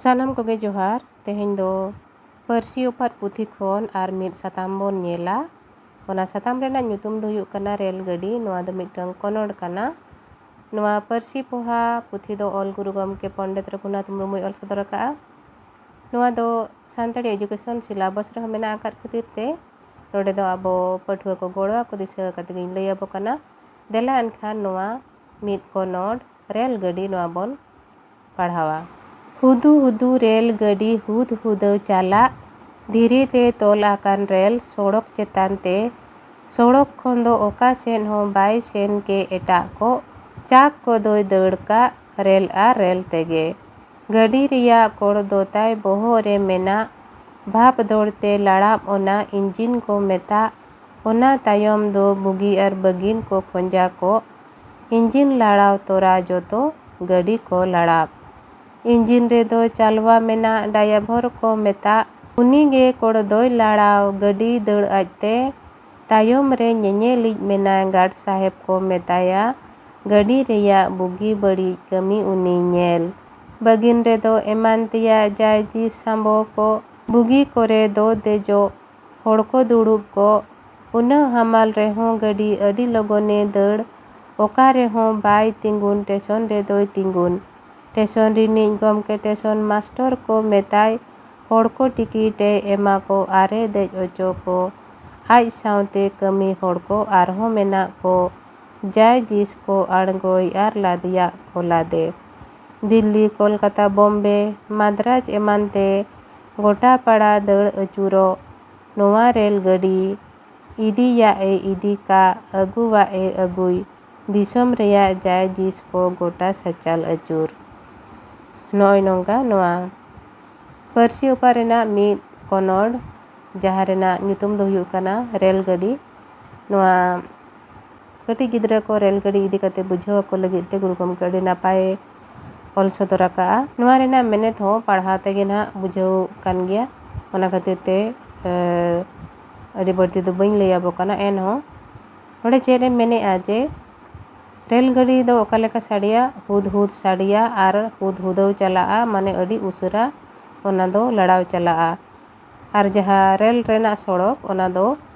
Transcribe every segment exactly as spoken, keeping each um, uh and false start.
ᱥᱟᱱᱟᱢ ᱠᱚᱜᱮ ᱡᱚᱦᱟᱨ᱾ ᱛᱮᱦᱮᱧ ᱫᱚ ᱯᱟᱹᱨᱥᱤ ᱚᱯᱟᱛ ᱯᱩᱛᱷᱤ ᱠᱷᱚᱱ ᱟᱨ ᱢᱤᱫ ᱥᱟᱛᱟᱢ ᱵᱚᱱ ᱧᱮᱞᱟ᱾ ᱚᱱᱟ ᱥᱟᱛᱟᱢ ᱨᱮᱱᱟᱜ ᱧᱩᱛᱩᱢ ᱫᱚ ᱦᱩᱭᱩᱜ ᱠᱟᱱᱟ ᱨᱮᱞ ᱜᱟᱹᱰᱤ᱾ ᱱᱚᱣᱟ ᱫᱚ ᱢᱤᱫᱴᱟᱝ ᱠᱚᱱᱚᱲ ᱠᱟᱱᱟ᱾ ᱱᱚᱣᱟ ᱯᱟᱹᱨᱥᱤ ᱯᱚᱦᱟ ᱯᱩᱛᱷᱤ ᱫᱚ ᱚᱞ ᱜᱩᱨᱩ ᱜᱚᱢᱠᱮ ᱯᱚᱱᱰᱤᱛ ᱨᱚᱜᱷᱩᱱᱟᱛᱷ ᱢᱩᱨᱢᱩᱭ ᱚᱞ ᱥᱚᱫᱚᱨ ᱟᱠᱟᱫᱼᱟ᱾ ᱱᱚᱣᱟ ᱫᱚ ᱥᱟᱱᱛᱟᱲᱤ education syllabus ᱨᱮᱦᱚᱸ ᱢᱮᱱᱟᱜ ᱟᱠᱟᱫ ᱠᱷᱟᱹᱛᱤᱨ ᱛᱮ ᱱᱚᱰᱮ ᱫᱚ ᱟᱵᱚ ᱯᱟᱹᱴᱷᱩᱣᱟᱹ ᱠᱚ ᱜᱚᱲᱚ ᱟᱠᱚ ᱫᱤᱥᱟᱹ ᱠᱟᱛᱮ ᱜᱤᱧ ᱞᱟᱹᱭ ᱟᱵᱚ ᱠᱟᱱᱟ᱾ ᱫᱮᱞᱟ ᱮᱱᱠᱷᱟᱱ ᱱᱚᱣᱟ ᱢᱤᱫ ᱠᱚᱱᱚᱲ ᱨᱮᱞ ᱜᱟᱹᱰᱤ ᱱᱚᱣᱟ ᱵᱚᱱ ᱯᱟᱲᱦᱟᱣᱟ᱾ ᱦᱩᱫᱩ ᱦᱩᱫᱩ ᱨᱮᱞ ᱜᱟᱹᱰᱤ ᱦᱩᱫ ᱦᱩᱫᱟᱹᱣ ᱪᱟᱞᱟᱜ, ᱫᱷᱤᱨᱤ ᱛᱮ ᱛᱚᱞ ᱟᱠᱟᱱ ᱨᱮᱞ ᱥᱚᱲᱚᱠ ᱪᱮᱛᱟᱱ ᱛᱮ, ᱥᱚᱲᱚᱠ ᱠᱷᱚᱱ ᱫᱚ ᱚᱠᱟ ᱥᱮᱫ ᱦᱚᱸ ᱵᱟᱭ ᱥᱮᱱ ᱠᱮ ᱮᱴᱟᱜ ᱠᱚᱜ, ᱪᱟᱠ ᱠᱚᱫᱚᱭ ᱫᱟᱹᱲ ᱠᱟᱜ ᱨᱮᱞ ᱟᱨ ᱨᱮᱞ ᱛᱮᱜᱮ᱾ ᱜᱟᱹᱰᱤ ᱨᱮᱭᱟᱜ ᱠᱚᱲ ᱫᱚ ᱛᱟᱭ ᱵᱚᱦᱚᱜ ᱨᱮ ᱢᱮᱱᱟᱜ, ᱵᱷᱟᱵᱽ ᱫᱚᱲ ᱛᱮ ᱞᱟᱲᱟᱵ ᱚᱱᱟ ᱤᱧᱡᱤᱱ ᱠᱚ ᱢᱮᱛᱟᱜ, ᱚᱱᱟ ᱛᱟᱭᱚᱢ ᱫᱚ ᱵᱩᱜᱤ ᱟᱨ ᱵᱟᱹᱜᱤᱱ ᱠᱚ ᱠᱷᱚᱸᱡᱟ ᱠᱚᱜ, ᱤᱧᱡᱤᱱ ᱞᱟᱲᱟᱣ ᱛᱚᱨᱟ ᱡᱚᱛᱚ ᱜᱟᱹᱰᱤ ᱠᱚ ᱞᱟᱲᱟᱵ᱾ ᱤᱧᱡᱤᱱ ᱨᱮᱫᱚ ᱪᱟᱞᱣᱟ ᱢᱮᱱᱟᱜ, ᱰᱟᱭᱵᱷᱚᱨ ᱠᱚ ᱢᱮᱛᱟᱜ, ᱩᱱᱤ ᱜᱮ ᱠᱚᱲ ᱫᱚᱭ ᱞᱟᱲᱟᱣ, ᱜᱟᱹᱰᱤ ᱫᱟᱹᱲ ᱟᱡᱛᱮ᱾ ᱛᱟᱭᱚᱢ ᱨᱮ ᱧᱮᱧᱮᱞᱤᱡ ᱢᱮᱱᱟᱭ, ᱜᱟᱨᱰ ᱥᱟᱦᱮᱵᱽ ᱠᱚ ᱢᱮᱛᱟᱭᱟ, ᱜᱟᱹᱰᱤ ᱨᱮᱭᱟᱜ ᱵᱩᱜᱤ ᱵᱟᱹᱲᱤᱡ ᱠᱟᱹᱢᱤ ᱩᱱᱤ ᱧᱮᱞ᱾ ᱵᱟᱹᱜᱤᱱ ᱨᱮᱫᱚ ᱮᱢᱟᱱ ᱛᱮᱭᱟᱜ ᱡᱟᱭ ᱡᱤ ᱥᱟᱢᱵᱚ ᱠᱚ, ᱵᱩᱜᱤ ᱠᱚᱨᱮ ᱫᱚ ᱫᱮᱡᱚᱜ, ᱦᱚᱲ ᱠᱚ ᱫᱩᱲᱩᱵ ᱠᱚᱜ, ᱩᱱᱟᱹᱜ ᱦᱟᱢᱟᱞ ᱨᱮᱦᱚᱸ ᱜᱟᱹᱰᱤ ᱟᱹᱰᱤ ᱞᱚᱜᱚᱱᱮ ᱫᱟᱹᱲ, ᱚᱠᱟ ᱨᱮᱦᱚᱸ ᱵᱟᱭ ᱛᱤᱸᱜᱩᱱ, ᱴᱮᱥᱚᱱ ᱨᱮᱫᱚᱭ ᱛᱤᱸᱜᱩᱱ᱾ ᱴᱮᱥᱚᱱ ᱨᱤᱱᱤᱡ ᱜᱚᱢᱠᱮ ᱴᱮᱥᱚᱱ ᱢᱟᱥᱴᱚᱨ ᱠᱚ ᱢᱮᱛᱟᱭ, ᱦᱚᱲ ᱠᱚ ᱴᱤᱠᱤᱴ ᱮ ᱮᱢᱟ ᱠᱚ ᱟᱨᱮ ᱫᱮᱡ ᱚᱪᱚ ᱠᱚ᱾ ᱟᱡ ᱥᱟᱶᱛᱮ ᱠᱟᱹᱢᱤ ᱦᱚᱲ ᱠᱚ ᱟᱨᱦᱚᱸ ᱢᱮᱱᱟᱜ ᱠᱚ, ᱡᱟᱭ ᱡᱤᱥ ᱠᱚ ᱟᱬᱜᱚᱭ ᱟᱨ ᱞᱟᱫᱮᱭᱟᱜ ᱠᱚ ᱞᱟᱫᱮ᱾ ᱫᱤᱞᱞᱤ, ᱠᱳᱞᱠᱟᱛᱟ, ᱵᱚᱢᱵᱮ, ᱢᱟᱫᱽᱨᱟᱡᱽ ᱮᱢᱟᱱ ᱛᱮ ᱜᱚᱴᱟ ᱯᱟᱲᱟ ᱫᱟᱹᱲ ᱟᱹᱪᱩᱨᱚᱜ ᱱᱚᱣᱟ ᱨᱮᱞ ᱜᱟᱹᱰᱤ᱾ ᱤᱫᱤᱭᱟᱜ ᱮ ᱤᱫᱤ ᱠᱟᱜ, ᱟᱹᱜᱩᱣᱟᱜ ᱮ ᱟᱹᱜᱩᱭ, ᱫᱤᱥᱚᱢ ᱨᱮᱭᱟᱜ ᱡᱟᱭ ᱡᱤᱥ ᱠᱚ ᱜᱚᱴᱟ ᱥᱟᱪᱟᱞ ᱟᱹᱪᱩᱨ᱾ ᱱᱚᱜᱼᱚᱭ ᱱᱚᱝᱠᱟ ᱱᱚᱣᱟ ᱯᱟᱹᱨᱥᱤ ᱚᱯᱟ ᱨᱮᱱᱟᱜ ᱢᱤᱫ ᱠᱚᱱᱚᱲ, ᱡᱟᱦᱟᱸ ᱨᱮᱱᱟᱜ ᱧᱩᱛᱩᱢ ᱫᱚ ᱦᱩᱭᱩᱜ ᱠᱟᱱᱟ ᱨᱮᱞ ᱜᱟᱹᱰᱤ᱾ ᱱᱚᱣᱟ ᱠᱟᱹᱴᱤᱡ ᱜᱤᱫᱽᱨᱟᱹ ᱠᱚ ᱨᱮᱞ ᱜᱟᱹᱰᱤ ᱤᱫᱤ ᱠᱟᱛᱮ ᱵᱩᱡᱷᱟᱹᱣ ᱟᱠᱚ ᱞᱟᱹᱜᱤᱫ ᱛᱮ ᱜᱩᱨᱩ ᱜᱚᱢᱠᱮ ᱟᱹᱰᱤ ᱱᱟᱯᱟᱭ ᱚᱞ ᱥᱚᱫᱚᱨ ᱟᱠᱟᱫᱼᱟ᱾ ᱱᱚᱣᱟ ᱨᱮᱱᱟᱜ ᱢᱮᱱᱮᱛ ᱦᱚᱸ ᱯᱟᱲᱦᱟᱣ ᱛᱮᱜᱮ ᱱᱟᱦᱟᱜ ᱵᱩᱡᱷᱟᱹᱣ ᱠᱟᱱ ᱜᱮᱭᱟ, ᱚᱱᱟ ᱠᱷᱟᱹᱛᱤᱨ ᱛᱮ, ᱮ, ᱟᱹᱰᱤ ᱵᱟᱹᱲᱛᱤ ᱫᱚ ᱵᱟᱹᱧ ᱞᱟᱹᱭ ᱟᱵᱚ ᱠᱟᱱᱟ᱾ ᱮᱱᱦᱚᱸ ᱱᱚᱰᱮ ᱪᱮᱫ ᱮ ᱢᱮᱱᱮᱫᱼᱟ ᱡᱮ ᱨᱮᱞ ᱜᱟᱹᱰᱤ ᱫᱚ ᱚᱠᱟ ᱞᱮᱠᱟ ᱥᱟᱰᱮᱭᱟ? ᱦᱩᱫ ᱦᱩᱫ ᱥᱟᱰᱮᱭᱟ ᱟᱨ ᱦᱩᱫ ᱦᱩᱫᱟᱹᱣ ᱪᱟᱞᱟᱜᱼᱟ, ᱢᱟᱱᱮ ᱟᱹᱰᱤ ᱩᱥᱟᱹᱨᱟ ᱚᱱᱟ ᱫᱚ ᱞᱟᱲᱟᱣ ᱪᱟᱞᱟᱜᱼᱟ᱾ ᱟᱨ ᱡᱟᱦᱟᱸ ᱨᱮᱞ ᱨᱮᱱᱟᱜ ᱥᱚᱲᱚᱠ, ᱚᱱᱟ ᱫᱚ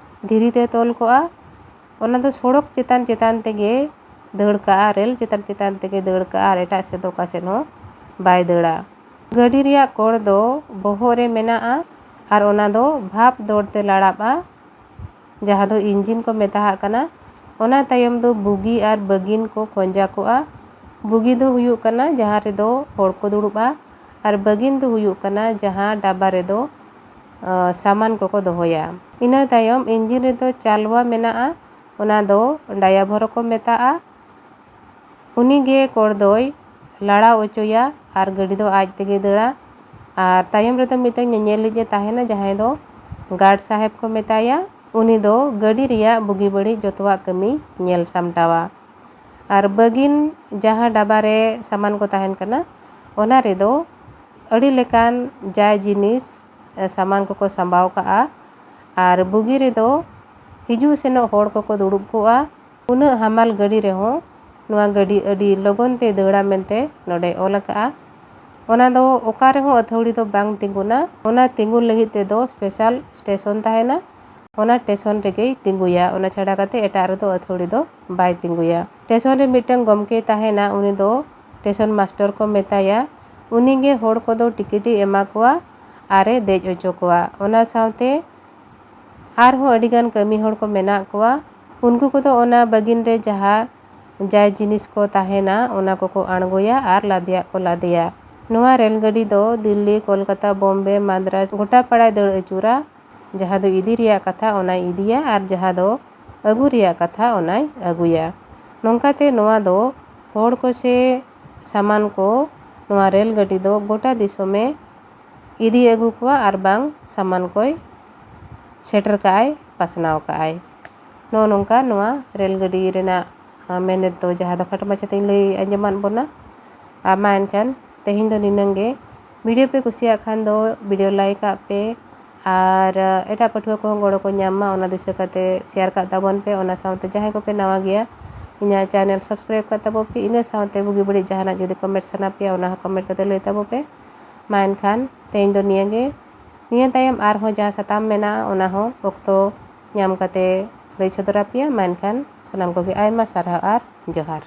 ᱫᱷᱤᱨᱤ ᱛᱮ ᱛᱚᱞ ᱠᱚᱜᱼᱟ᱾ ᱚᱱᱟ ᱫᱚ ᱥᱚᱲᱚᱠ ᱪᱮᱛᱟᱱ ᱪᱮᱛᱟᱱ ᱛᱮᱜᱮ ᱫᱟᱹᱲ ᱠᱟᱜᱼᱟ, ᱨᱮᱞ ᱪᱮᱛᱟᱱ ᱪᱮᱛᱟᱱ ᱛᱮᱜᱮ ᱫᱟᱹᱲ ᱠᱟᱜᱼᱟ, ᱟᱨ ᱮᱴᱟᱜ ᱥᱮᱫ ᱫᱚ ᱚᱠᱟ ᱥᱮᱫ ᱦᱚᱸ ᱵᱟᱭ ᱫᱟᱹᱲᱟ᱾ ᱜᱟᱹᱰᱤ ᱨᱮᱭᱟᱜ ᱠᱚᱲ ᱫᱚ ᱵᱚᱦᱚᱜ ᱨᱮ ᱢᱮᱱᱟᱜᱼᱟ ᱟᱨ ᱚᱱᱟ ᱫᱚ ᱵᱷᱟᱯ ᱫᱚᱨ ᱛᱮ ᱞᱟᱲᱟᱜᱼᱟ, ᱡᱟᱦᱟᱸ ᱫᱚ ᱤᱧᱡᱤᱱ ᱠᱚ ᱢᱮᱛᱟᱜ ᱠᱟᱱᱟ᱾ ᱚᱱᱟ ᱛᱟᱭᱚᱢ ᱫᱚ ᱵᱩᱜᱤ ᱟᱨ ᱵᱟᱹᱜᱤᱱ ᱠᱚ ᱠᱷᱚᱸᱡᱟ ᱠᱚᱜᱼᱟ᱾ ᱵᱩᱜᱤ ᱫᱚ ᱦᱩᱭᱩᱜ ᱠᱟᱱᱟ ᱡᱟᱦᱟᱸ ᱨᱮᱫᱚ ᱦᱚᱲ ᱠᱚ ᱫᱩᱲᱩᱵᱼᱟ, ᱟᱨ ᱵᱟᱹᱜᱤᱱ ᱫᱚ ᱦᱩᱭᱩᱜ ᱠᱟᱱᱟ ᱡᱟᱦᱟᱸ ᱰᱟᱵᱟ ᱨᱮᱫᱚ, ᱟᱸ, ᱥᱟᱢᱟᱱ ᱠᱚᱠᱚ ᱫᱚᱦᱚᱭᱟ᱾ ᱤᱱᱟᱹ ᱛᱟᱭᱚᱢ ᱤᱧᱡᱤᱱ ᱨᱮᱫᱚ ᱪᱟᱞᱣᱟ ᱢᱮᱱᱟᱜᱼᱟ, ᱚᱱᱟ ᱫᱚ ᱰᱟᱭᱟᱵᱷᱚᱨ ᱠᱚ ᱢᱮᱛᱟᱜᱼᱟ᱾ ᱩᱱᱤ ᱜᱮ ᱠᱚᱲ ᱫᱚᱭ ᱞᱟᱲᱟᱣ ᱚᱪᱚᱭᱟ ᱟᱨ ᱜᱟᱹᱰᱤ ᱫᱚ ᱟᱡ ᱛᱮᱜᱮ ᱫᱟᱹᱲᱟ᱾ ᱟᱨ ᱛᱟᱭᱚᱢ ᱨᱮᱫᱚ ᱢᱤᱫᱴᱟᱝ ᱧᱮᱧᱮᱞᱤᱡ ᱮ ᱛᱟᱦᱮᱱᱟ, ᱡᱟᱦᱟᱸᱭ ᱫᱚ ᱜᱟᱨᱰ ᱥᱟᱦᱮᱵᱽ ᱠᱚ ᱢᱮᱛᱟᱭᱟ᱾ ᱩᱱᱤ ᱫᱚ ᱜᱟᱹᱰᱤ ᱨᱮᱭᱟᱜ ᱵᱩᱜᱤ ᱵᱟᱹᱲᱤᱡ ᱡᱚᱛᱚᱣᱟᱜ ᱠᱟᱹᱢᱤ ᱧᱮᱞ ᱥᱟᱢᱴᱟᱣᱟ᱾ ᱟᱨ ᱵᱟᱹᱜᱤᱱ ᱡᱟᱦᱟᱸ ᱰᱟᱵᱟ ᱨᱮ ᱥᱟᱢᱟᱱ ᱠᱚ ᱛᱟᱦᱮᱱ ᱠᱟᱱᱟ, ᱚᱱᱟ ᱨᱮᱫᱚ ᱟᱹᱰᱤ ᱞᱮᱠᱟᱱ ᱡᱟᱭ ᱡᱤᱱᱤᱥ, ᱮ, ᱥᱟᱢᱟᱱ ᱠᱚᱠᱚ ᱥᱟᱢᱵᱟᱣ ᱠᱟᱜᱼᱟ᱾ ᱟᱨ ᱵᱩᱜᱤ ᱨᱮᱫᱚ ᱦᱤᱡᱩᱜ ᱥᱮᱱᱚᱜ ᱦᱚᱲ ᱠᱚᱠᱚ ᱫᱩᱲᱩᱵ ᱠᱚᱜᱼᱟ᱾ ᱩᱱᱟᱹᱜ ᱦᱟᱢᱟᱞ ᱜᱟᱹᱰᱤ ᱨᱮᱦᱚᱸ ᱱᱚᱣᱟ ᱜᱟᱹᱰᱤ ᱟᱹᱰᱤ ᱞᱚᱜᱚᱱ ᱛᱮ ᱫᱟᱹᱲᱟ ᱢᱮᱱᱛᱮ ᱱᱚᱰᱮ ᱚᱞ ᱟᱠᱟᱜᱼᱟ᱾ ᱚᱱᱟ ᱫᱚ ᱚᱠᱟ ᱨᱮᱦᱚᱸ ᱟᱹᱛᱷᱟᱹᱣᱲᱤ ᱫᱚ ᱵᱟᱝ ᱛᱤᱸᱜᱩᱱᱟ᱾ ᱚᱱᱟ ᱛᱤᱸᱜᱩᱱ ᱞᱟᱹᱜᱤᱫ ᱛᱮᱫᱚ ᱥᱯᱮᱥᱟᱞ ᱥᱴᱮᱥᱚᱱ ᱛᱟᱦᱮᱱᱟ, ᱚᱱᱟ ᱥᱴᱮᱥᱚᱱ ᱨᱮᱜᱮᱭ ᱛᱤᱸᱜᱩᱭᱟ᱾ ᱚᱱᱟ ᱪᱷᱟᱰᱟ ᱠᱟᱛᱮ ᱮᱴᱟᱜ ᱨᱮᱫᱚ ᱟᱹᱛᱷᱟᱹᱣᱲᱤ ᱫᱚ ᱵᱟᱭ ᱛᱤᱸᱜᱩᱭᱟ᱾ ᱥᱴᱮᱥᱚᱱ ᱨᱮ ᱢᱤᱫᱴᱟᱝ ᱜᱚᱢᱠᱮ ᱛᱟᱦᱮᱱᱟ, ᱩᱱᱤ ᱫᱚ ᱥᱴᱮᱥᱚᱱ ᱢᱟᱥᱴᱟᱨ ᱠᱚ ᱢᱮᱛᱟᱭᱟ᱾ ᱩᱱᱤ ᱜᱮ ᱦᱚᱲ ᱠᱚᱫᱚ ᱴᱤᱠᱤᱴ ᱮ ᱮᱢᱟ ᱠᱚᱣᱟ ᱟᱨ ᱮ ᱫᱮᱡ ᱦᱚᱪᱚ ᱠᱚᱣᱟ᱾ ᱚᱱᱟ ᱥᱟᱶᱛᱮ ᱟᱨᱦᱚᱸ ᱟᱹᱰᱤᱜᱟᱱ ᱠᱟᱹᱢᱤ ᱦᱚᱲ ᱠᱚ ᱢᱮᱱᱟᱜ ᱠᱚᱣᱟ᱾ ᱩᱱᱠᱩ ᱠᱚᱫᱚ ᱚᱱᱟ ᱵᱟᱹᱜᱤᱱ ᱨᱮ ᱡᱟᱦᱟᱸ ᱡᱟᱭ ᱡᱤᱱᱤᱥ ᱠᱚ ᱛᱟᱦᱮᱱᱟ, ᱚᱱᱟ ᱠᱚᱠᱚ ᱟᱬᱜᱚᱭᱟ ᱟᱨ ᱞᱟᱫᱮᱭᱟᱜ ᱠᱚ ᱞᱟᱫᱮᱭᱟ᱾ ᱱᱚᱣᱟ ᱨᱮᱞ ᱜᱟᱹᱰᱤ ᱫᱚ ᱫᱤᱞᱞᱤ, ᱠᱳᱞᱠᱟᱛᱟ, ᱵᱳᱢᱵᱮ, ᱢᱟᱫᱽᱨᱟᱡᱽ ᱜᱚᱴᱟ ᱯᱟᱲᱟᱭ ᱫᱟᱹᱲ ᱟᱹᱪᱩᱨᱟ᱾ ᱡᱟᱦᱟᱸ ᱫᱚ ᱤᱫᱤ ᱨᱮᱭᱟᱜ ᱠᱟᱛᱷᱟ, ᱚᱱᱟᱭ ᱤᱫᱤᱭᱟ, ᱟᱨ ᱡᱟᱦᱟᱸ ᱫᱚ ᱟᱹᱜᱩ ᱨᱮᱭᱟᱜ ᱠᱟᱛᱷᱟ, ᱚᱱᱟᱭ ᱟᱹᱜᱩᱭᱟ᱾ ᱱᱚᱝᱠᱟᱛᱮ ᱱᱚᱣᱟ ᱫᱚ ᱦᱚᱲ ᱠᱚ ᱥᱮ ᱥᱟᱢᱟᱱ ᱠᱚ ᱱᱚᱣᱟ ᱨᱮᱞ ᱜᱟᱹᱰᱤ ᱫᱚ ᱜᱚᱴᱟ ᱫᱤᱥᱚᱢᱮ ᱤᱫᱤ ᱟᱹᱜᱩ ᱠᱚᱣᱟ ᱟᱨ ᱵᱟᱝ ᱥᱟᱢᱟᱱ ᱠᱚᱭ ᱥᱮᱴᱮᱨ ᱠᱟᱜᱼᱟᱭ, ᱯᱟᱥᱱᱟᱣ ᱠᱟᱜᱼᱟᱭ᱾ ᱱᱚᱜᱼᱚ ᱱᱚᱝᱠᱟ ᱱᱚᱣᱟ ᱨᱮᱞ ᱜᱟᱹᱰᱤ ᱨᱮᱱᱟᱜ, ᱟᱸ, ᱢᱮᱱᱮᱛ ᱫᱚ ᱡᱟᱦᱟᱸ ᱫᱚ ᱠᱷᱟᱴᱚ ᱢᱟᱪᱷᱟ ᱛᱮᱧ ᱞᱟᱹᱭ ᱟᱸᱡᱚᱢᱟᱫ ᱵᱚᱱᱟ᱾ ᱟᱨ ᱢᱟ ᱮᱱᱠᱷᱟᱱ ᱛᱮᱦᱮᱧ ᱫᱚ ᱱᱤᱱᱟᱹᱝ ᱜᱮ᱾ ᱵᱷᱤᱰᱤᱭᱳ ᱯᱮ ᱠᱩᱥᱤᱭᱟᱜ ᱠᱷᱟᱱ ᱫᱚ ᱵᱷᱤᱰᱤᱭᱳ ᱞᱟᱭᱤᱠ ᱟᱜ ᱯᱮ, ᱟᱨ, ᱟᱸ, ᱮᱴᱟᱜ ᱯᱟᱹᱴᱷᱩᱣᱟᱹ ᱠᱚᱦᱚᱸ ᱜᱚᱲᱚ ᱠᱚ ᱧᱟᱢ ᱢᱟ, ᱚᱱᱟ ᱫᱤᱥᱟᱹ ᱠᱟᱛᱮ ᱥᱮᱭᱟᱨ ᱠᱟᱜ ᱛᱟᱵᱚᱱ ᱯᱮ᱾ ᱚᱱᱟ ᱥᱟᱶᱛᱮ ᱡᱟᱦᱟᱸᱭ ᱠᱚᱯᱮ ᱱᱟᱣᱟ ᱜᱮᱭᱟ, ᱤᱧᱟᱹᱜ ᱪᱮᱱᱮᱞ ᱥᱟᱵᱥᱠᱨᱟᱭᱤᱵᱽ ᱠᱟᱜ ᱛᱟᱵᱚ ᱯᱮ᱾ ᱤᱱᱟᱹ ᱥᱟᱶᱛᱮ ᱵᱩᱜᱤ ᱵᱟᱹᱲᱤᱡ ᱡᱟᱦᱟᱱᱟᱜ ᱡᱩᱫᱤ ᱠᱚᱢᱮᱱᱴ ᱥᱟᱱᱟ ᱯᱮᱭᱟ, ᱚᱱᱟ ᱦᱚᱸ ᱠᱚᱢᱮᱱᱴ ᱠᱟᱛᱮ ᱞᱟᱹᱭ ᱛᱟᱵᱚ ᱯᱮ᱾ ᱢᱟ ᱮᱱᱠᱷᱟᱱ ᱛᱮᱦᱮᱧ ᱫᱚ ᱱᱤᱭᱟᱹ ᱜᱮ᱾ ᱱᱤᱭᱟᱹ ᱛᱟᱭᱚᱢ ᱟᱨᱦᱚᱸ ᱡᱟᱦᱟᱸ ᱥᱟᱛᱟᱢ ᱢᱮᱱᱟᱜᱼᱟ, ᱚᱱᱟ ᱦᱚᱸ ᱚᱠᱛᱚ ᱧᱟᱢ ᱠᱟᱛᱮ ᱞᱟᱹᱭ ᱥᱚᱫᱚᱨ ᱟᱯᱮᱭᱟ᱾ ᱢᱟ ᱮᱱᱠᱷᱟᱱ ᱥᱟᱱᱟᱢ ᱠᱚᱜᱮ ᱟᱭᱢᱟ ᱥᱟᱨᱦᱟᱣ ᱟᱨ ᱡᱚᱦᱟᱨ᱾